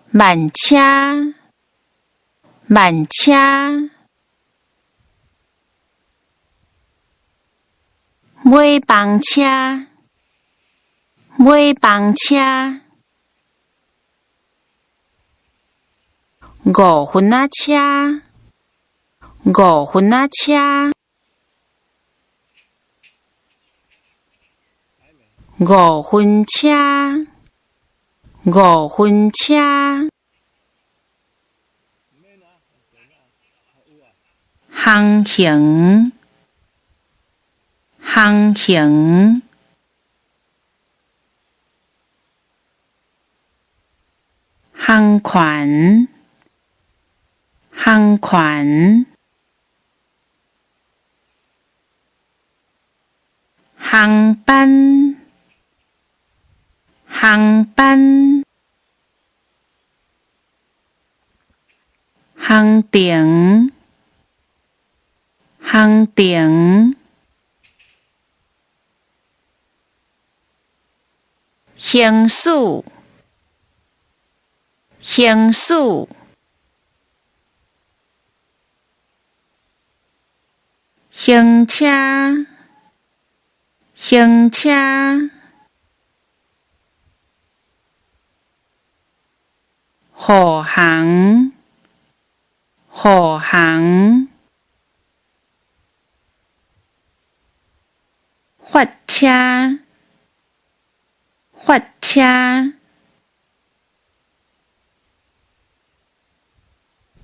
慢車，慢車。尾班車，尾班車。五分仔車，五分仔車。五分車，五分車。航行，航行。航權，航權。航班，航班。航程，航程。行驶，行驶。行車，行車。護航，護航。發車，發車。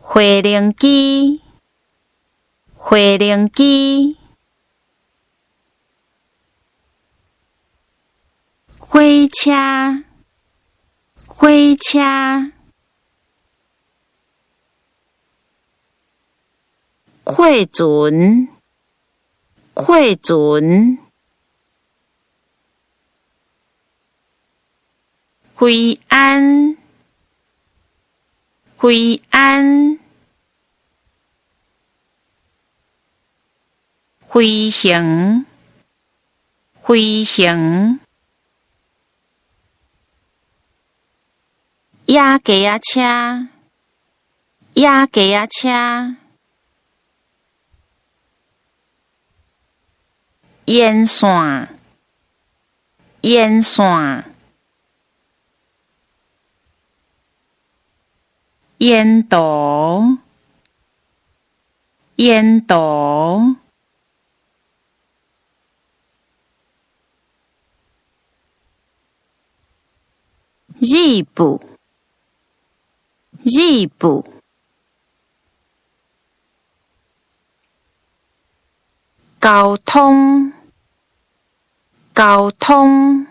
飛行機，飛行機。火車，火車。貨船，貨船。惠安，惠安。飛行，飛行。野雞仔車，野雞仔車。沿線，沿線。沿途，沿途。日本，日本。交通，交通。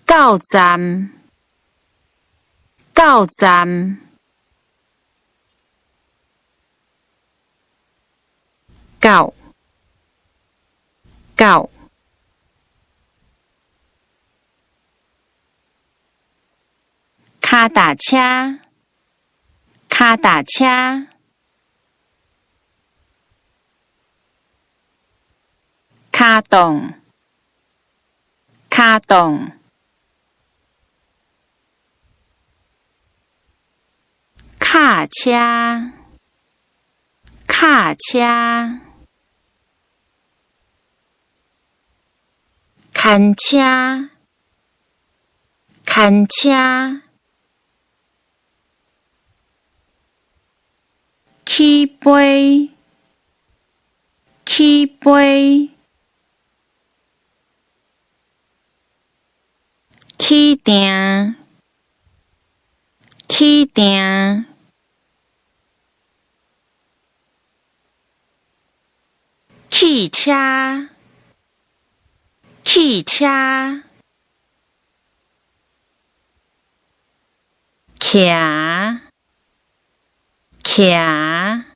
到站，到站。到，到。跤踏車，跤踏車。跤凍，跤凍。卡車，卡車。牽車，牽車。起飛，起飛。起定，起定。汽車，汽車。徛，徛。